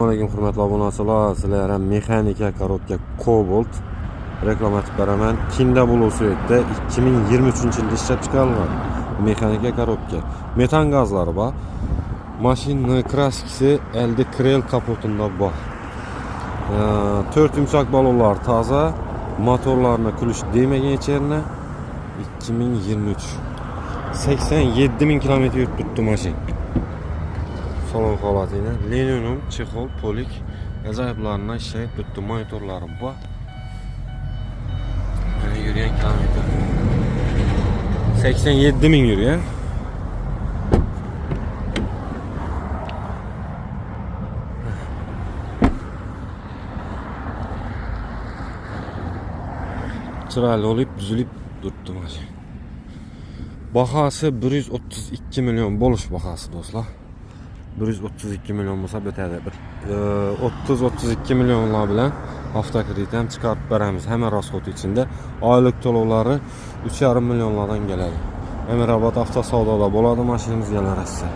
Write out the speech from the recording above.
Alaykum, hurmatli obunachilar. Sizlar ham mexanika коробка Cobalt reklama qilib beraman. Kinda Blues'da 2023 yilda ishlab chiqarilgan mexanika коробка. Metan gazlari bor. Mashinani краска si elde krel kapotunda bor. To'rt yumshoq balonlar toza, motorlarni kulish demagan hech yerine. 2023, 87 ming kilometr yurib turibdi mashina. Salon holatini linoleum, чехол, полик ajoyiblarini ishlayib turibdi, monitorlari bor. Mana yurgan kilometr 87 ming yurgan. Chiroyli bo'lib buzilib turibdi mashina. Bahosi 132 million bo'lish bahosi, do'stlar. 132 million bo'lsa bitadi. Bir 30-32 millionlar bilan avtokredit ham chiqarib beramiz. Hamma расход ichida. Oylik to'lovlari 3,5 millionlardan keladi. Emirobod avto savdoda bo'ladi mashinamiz galereyasi.